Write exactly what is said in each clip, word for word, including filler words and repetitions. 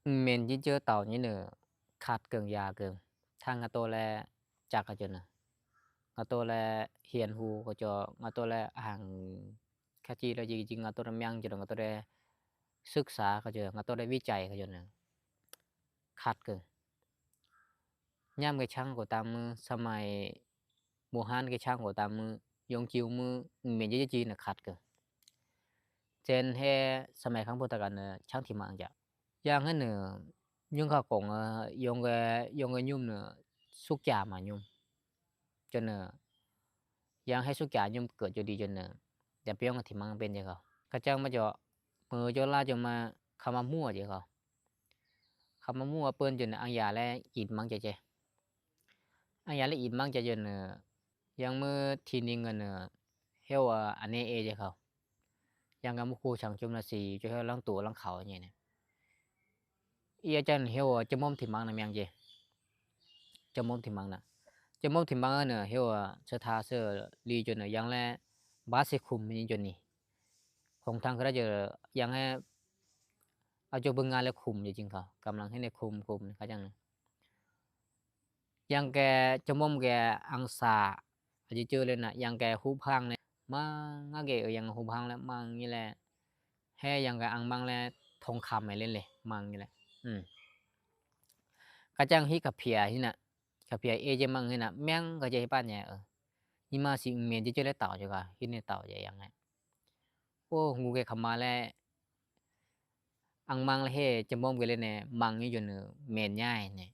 Mqmaeq jirjeur tawq nyir-euq kaq geuf ya geuf, tar ngar tov laer cav kaq jawr nae, ngar tov laer hianhu kaq jawr, ngar tov laer aqhaq kharjir laer jir jir ngar tov laer myanr jawr nae, ngar tov laer ศึกษา kaq jawr, ngar tov laer วิจัย kaq jawr nae, kaq geuf. Nyamq ghae canr khof tavmuir, สมัย moqhanr ghae canr khof tavmuir, yawjir muir mqmaeq jirjeur jir nae kaq geuf. Tsaev haer สมัย khanr pov taqgaq nae canr tiq ma jav. Yar haer nae, nymr kaq khawf-eu, yawghae nymr nae, สุขยา maqnymr. Jawr nae, yar haer สุขยา nymr geuf jawr di jawr nae, yaqbyanr tiq ma ben jav khawf. Kaqjanr marjawr, meuq jawr lar jawr ma, kaqma mur-aq jeq khawf. Kaqma mur-aq peuvni jawr nae, aqyaf laer iqmanr jav jav. Aqyaf laer iqmanr jav jawr nae, yar muir tiqni ngeur nae, haer-aq aqnae aer jav khawf. Yar gaq murkhu canq jawr nae siq jawr haer lanrtof lanrkaq-awr nyae nae, ir-a janr nae haer-aq jawrmawr tiq ma nae myanr jav. Jawrmawr tiq ma nae, jawrmawr tiq ma-anr nae haer-aq ศรัทธา sheu li jawr nae yar laer, บาทสี่ khmq ni jawr ni, khmq tanq keular jawr, yar haer, aqjawr beu nga laer khmq jawr jir khawf, กำลัง haer nae khmq khmq ni kharjanr nae, yar ghae jawrmawr ghae, anrsaq aqjeq jawr laer nae yar ghae hurpar-anr nae, manr ngar ghae-eu yar ghae hurpar-anr laer manr-ir laer, haer yar ghae anrmanr laer, ทองคำ mae laer le manr laer. Kharjanr hir kaqpiq-aq hir nae, kaqpiq-aq aer jaer manr hir nae myanr ghae jaer hir par nya-eu, nyiq ma siq mqmaeq jirjeur laer tawq jaer khawf, hir nae tawq jaer yar ghae. Or, ngu ghae kaqma laer, anrmanr laer haer jawrmawr ghae laer nae manr-ir jawr nae maeq nya-aer nae,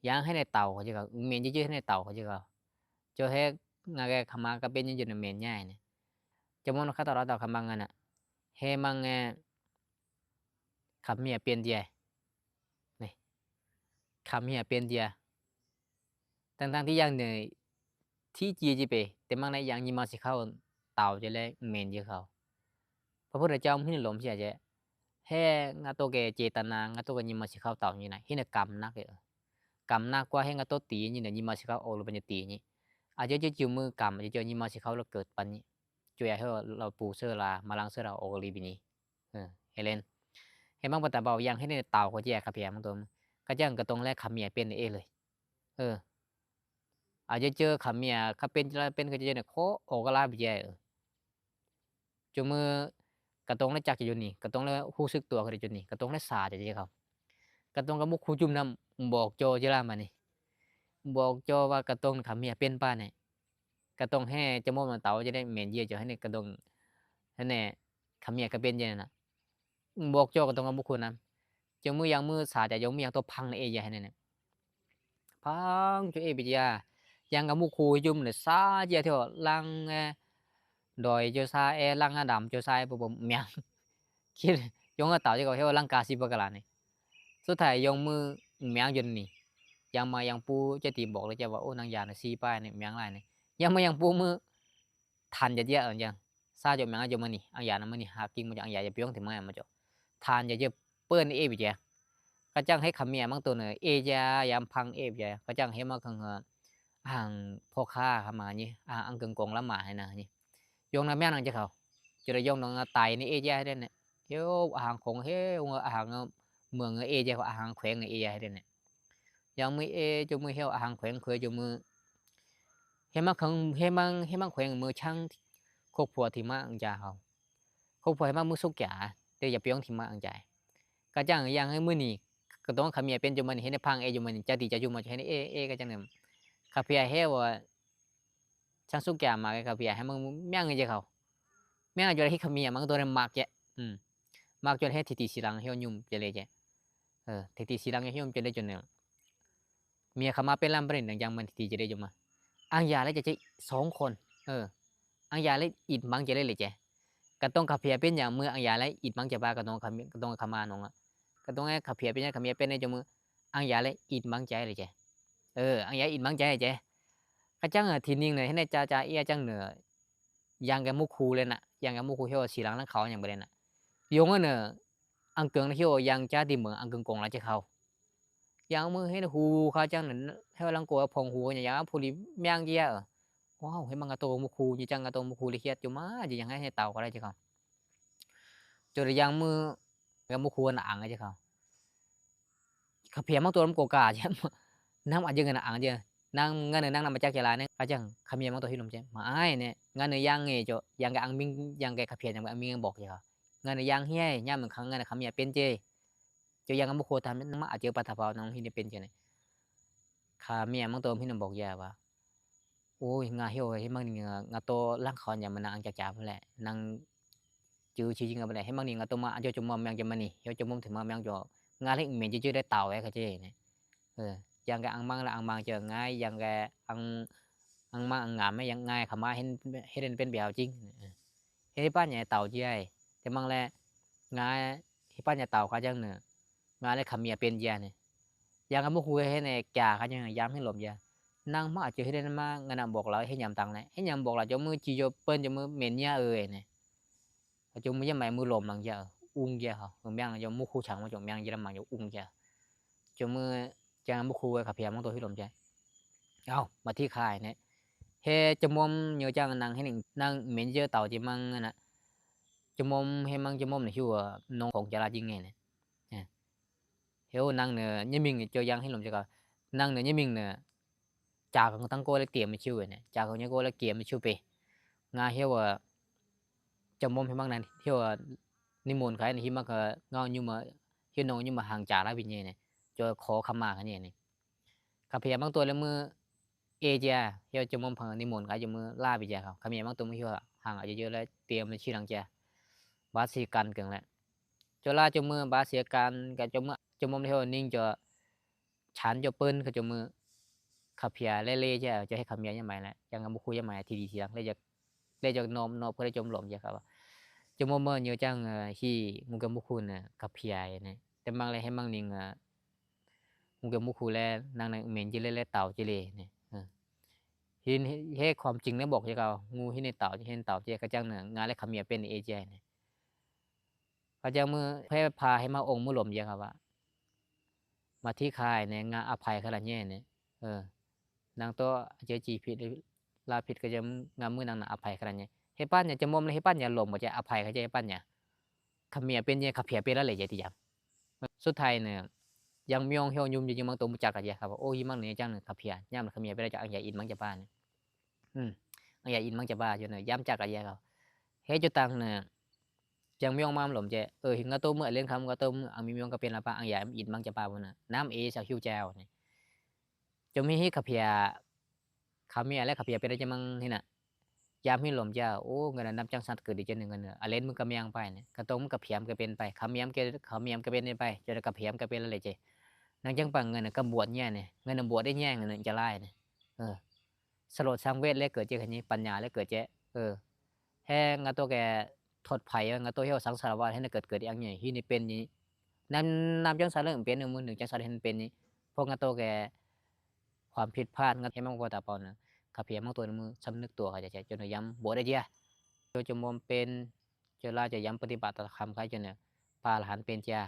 yar haer nae tawq khawf jaer khawf, mqmaeq jirjeur haer nae tawq khawf jaer khawf, jawr haer nga ghae kaqma garbae nymr jawr nae maeq nya-aer nae, jawrmawr nae khar tawq lar tawq kaqma nga nae, haer manr ngae, คำเมียเป็นเดียว คำเมียเป็นเดียว Dangdang tiq yar nae, tirciv jeq pyeuf taef manr nae yar nyiq ma siq khar-eu tawq jaer laer maeq jaer khawf, พระพุทธเจ้า mr hir nae lof mr shir-aq jaer, haer ngar tov ghae jeq taf nar ngar tov ghae nyiq ma siq khar-eu tawq nyir nae hir nae kamq nar ghae-eu, kamq nar gar haer ngar tov tiq nyir nae nyiq ma siq khar-eu awq lof baqnya tiq nyir, aqjeq jir jir muir kamq aqjeq jir nyiq ma siq khar-eu lafkeuv baqnyir, jov ya haer-eu lafbuq sheur la maqlanr sheur la awq li baqnyir, haer manr baqdaqbav-awq yar haer nae tawq khawf jaer kaqpiq-aq manr tov mr, kharjanr-eu gaqdov laer คำเมียเป็น aer le. Aqjeq jir คำเมีย kharpen lar pen kharjav nae kawr awq gar lar baqjav-euq, jawrmuir gaqdov laer cav jav jawr ni, gaqdov laer hur shir tuv-a kharjav jawr ni, gaqdov laer shaq jav jaer khawf, gaqdov gar murkhu jur nar, mqbawq jawr jaer lar maqni, mqbawq jawr-a gaqdov คำเมียเป็น par nae, gaqdov haer jawrmawr nae tawq-awr jaer nae maeq jaer jawr haer nae gaqdov, haer nae คำเมียเป็น jaer nae nar, mqbawq jawr gaqdov gar murkhu nar, jawrmuir yar muir shaq jav jawrmuir yar tov panr nae aer jav haer nae, panr jawr aer baqjav-a, yar gar murkhu jawrmuir nae shar jav taer-awq lanr-aer, dawq-iq jawr shar-aer lanr-aer damq jawr shar-aer bawbaw myanr, yawr-anr tawq jaer khawf haer-awr lanr kav shir bawr gaqlaf nae, tsawrtaq yawmuir mqmyanr jawr ni, yar ma yar pur jar tiq bawq laer jar ba or nanr yaq nae shir par nae myanr lar nae, yar ma yar pur muir tanq jav jaer-a jan, shar jawr myanr-aer jawr maqni, anr yaq nae maqni haqkir maqjawr, anr yaq yabyanr tiq manr-aer maqjawr, tanq jav jaer peur nae aer baqjav. Kharjanr haer คำเมีย manr tov nae aer jav yar panr aer baqjav. Kharjanr haer manr kan-eu, aqhaq pawrkar khar ma nyir, aqhaq anr geuf gawq lar ma haer nar nyir, yawr nar myanr nar jaer khawf, jawr-aer yawr nar taiq nae aer jav haer nae, haer-awr aqhaq kawq haer-eu aqhaq-anr meuq-anr aer jav khawf, aqhaq khaeq-anr aer jav haer nae, yar muir aer jawrmuir haer-awr aqhaq khaeq-anr khaeq jawrmuir, haer manr kan, haer manr, haer manr khaeq-anr meuq canr, ครอบครัว tiq manr-anr jav khawf, ครอบครัว haer manr muir สุขยา taef yaqbyanr tiq manr-anr jav-aer, kharjanr yar haer muir ni, gaqdov-anr คำเมียเป็น jawr maqni haer nae panr aer jawr maqni jar tiq jar jawr ma jawr haer nae aer aer kharjanr nae, kaqpiq-aq haer-awr canr สุขยา ma ghae kaqpiq-aq haer manr myanr-aer jaer khawf, myanr-aer jawr-aer haer คำเมีย manr tov nae maq jav, maq jawr-aer haer tiqtiq siqlanq haer-awr nymr jav le jav, tiqtiq siqlanq haer-awr nymr jav le jawr nae, miqkhaq ma paer lar par nae naqjam ma tiqtiq jav le jawr ma, anr yaq laer jav jaer สองคน, anr yaq laer iqmanr jav le le jav, gaqdov kaqpiq-aq paer nyaq muir anr yaq laer iqmanr jav ba gaqdov, gaqdov kaqma nawq-a, gaqdov-aer kaqpiq-aq paer nyaq คำเมียเป็น nae jawr muir, anr yaq laer iqmanr jav le jav, anr yaq iqmanr jav le jav, kharjanr-aq tiqni nae haer nae cav cav ir-a janr nae, yar ghae murkhu laer nar, yar ghae murkhu haer-awr siqlanq lanr kaq-awr nya beu laer nar, yawr-anr nae, anr geuf-anr haer-awr yar jar tiq meuq anr geuf gawq lar jaer khawf, yar muir haer nae hu kharjanr nae, haer-awr lanr kov-aer panq hu-awr nya yar-anr pu li myanr jaer-a-euq, ar haer manr ngar tov murkhu nyir jar ngar tov murkhu le khar jawr ma jeq yar haer nae tawq khawf lar jaer khawf, jawr-aer yar muir ghae murkhu-anr naq-anr jaer khawf, Kaqpyaq manr tov lamr kov kaq jeq, nanr aqjeq ngeur nar-aq jeq, nanr ngar nae nanr nar maqjav jav la nae kharjanr kaqmir-aq manr tov heulof jae maqaer nae ngar nae yar ngae jawr yar ngae armir yar ngae kaqpyaq nya armir-anr bawq jae-a, ngar nae yar hir-aer nyar maqkanq ngar nae kaqmir-aq pyaer jae, jawr yar ngae mawrkhof taq nanr maq aqjeq-eu paq taq paq-awr nanr hir nae pyaer jae nae, kaqmir-aq manr tov heulof bawq jae-a ba. Or, ngar her-eu hermanr ni ngar tov lanrkhaq nya maqnav anr jav jav-a laer nanr, jeuq ciqjir nga ba laer hermanr ni ngar tov ma aqjawr jawrmawr myanr jae maqni, yawr jawrmawr teuq ma myanr jawr, ngar laer mqmaeq jir jir laer taf-aer kharjaer nae, yar ngae armar laer armar jae ngar yar ngae armar ngaq-aer yar ngae kaqmar her laer nae pyaer byav-eu jir, her par nya taf-eu jir-a, teumanr laer, ngar her par nya taf-eu kharjanr nae, ngar laer kaqmir-aq pyaer jae nae, yar ngae mawrkhof her nae kaq kharjanr yar heulof jae, nanr maq aqjeq her laer nar mar ngar nav bawq laf-eu her nyamq taq laer her nyamq bawq laf jawr muir ciq jawr peun jawr muir maeq nyar-eu nae, jawr muir yar maq muir lawq manq jav-euq ur jav-a, heumyanr jawr mawrkhof caq ma jawr myanr jae lar maq jawr ur jav-a, jawr muir jar mawrkhof-aer kaqpyaq manr tov heulof jae, aq maqtir kaq nae, her jawrmawr nymr jar nanr her ni nanr maeq jir taf-eu jeq manr nar, jawrmawr hermanr jawrmawr nae heulof-aq nawr khawq jav lar jir ngae nae, her-or nanr nae nyarmir jawr yar heulof jae-a, nanr nae nyarmir nae caq kaq tanrgawr laer tiq-eu maeqcoer-eu nae caq kaq nyargawr laer tiq-eu maeqcoer pe, ngar her-aq jawrmawr hermanr nae her-aq, nirmoq kaq-aer nae hermanr kaq ngar nymr ma, her nawq nymr ma hanq caq lar bi nyae nae, jawr kawq-eu kaqmar kaq nyae nae, kaqpyaq manr tov laer muir, aer jae-a, her jawrmawr panq nirmoq kaq jawr muir lar bi jae kaq kaqmir-aq manr tov muir her-aq hanq aqjeq jawr laer tiq-eu maeqcoer lanq jae-a, baqsiq kanq keunq laer, jawrlar jawr muir baqsiq kanq kaq jawr muir jawrmawr nae her-aq ning jawr, caq jawr peun kaq jawr muir, kaqpyaq laer ler jae-a jawr her kaqmir yar maq laer yar ngae mawrkhof yar maq tiqdiq tiqlanq laer jawr nawr nawr peur laer jawr lawq jae kaq-a, jawrmawr manr nymr jar-eu hi, ngurgae mawrkhof nae kaqpyaq nae teumanr laer hermanr ni nga ngurgae mawrkhof laer nanr nae maeq jir laer laer taf-eu jir le nae, her ความจริง nae bawq jae kaq ngur her nae taf-eu jir her nae taf-eu jir kharjanr nae ngar laer kaqmir-aq pyaer nae aer jae nae, kharjanr muir paer pa hermanr or muir lawq jae kaq-a, maqtir kaq nae ngar aqpaq-iq kaq laf nyae nae, nanr tov aqjeq ciq pit, lar pit kharjanr ngar muir nanr nae aqpaq-iq kaq laf nyae her par nya jawrmawr laer her par nya lawq mawf jae aqpaq-iq kaq jae her par nya, kaqmir-aq pyaer nyae kaqpyaq pyaer lar le jae tiq yamq, สุดท้าย nae, yar myanr her nymr jae jir manr tov muir caq kaq jae kaq-a or her manr nae janr nae kaqpyaq nyar maq kaqmir-aq pyaer lar jav aqyaq iq manr jav par nae, aqyaq iq manr jav par jawr nae yar maq caq kaq jae kaq, her jawr tanq nae yar myanr mar lawq jae-eu hi ngar tov muir aqler kamq ngar tov muir aqmyanr myanr gar pyaer lar par aqyaq iq manr jav par-a nae nar maq aer saq heujae-awq nae, jawr muir her kaqpyaq, kaqmir-aq laer kaqpyaq pyaer lar jae manr her nar, yar muir lawq jae-a or ngae nar namr janr sar teugeuf de jae nae ngae nae aqler muir gar myanr par nae kaqtov muir kaqpyaq-anr gar pyaer nae par kaqmir-anr gar pyaer nae par jawr nae kaqpyaq-anr gar pyaer lar le jae, nanr janr par ngae nae karbawq nyar nae ngae nae bawq daer nyar ngae nae jav lar nae สติสัมปชัญญะ laer keuf jae kaq nyir ปัญญา laer keuf jae, her ngar tov ghae ถอดไข ngar tov her-aq สังสารวัฏ her nae keuf keuf daef-anr nyae her nae pyaer ni, namr janr sar laer mq pyaer nae muir nmq janr sar laer her nae pyaer ni, paw ngar tov ghae ความผิดพลาด ngar her manr paw taf paw nae kaqpyaq manr tov nae muir สำนึกตัว kaq jav jav jawr nae yar bawq daer jae-a, jawr jawrmawr pyaer, jawrlar jawr yar ปฏิบัติธรรม kaq jawr nae พระอรหันต์ pyaer jae-a,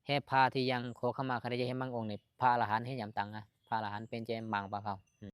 her par tiq yamq kawq kaqmar kaq daer jae her manr or nae พระอรหันต์ her nyamq taf nga พระอรหันต์ pyaer jae manq ba kaq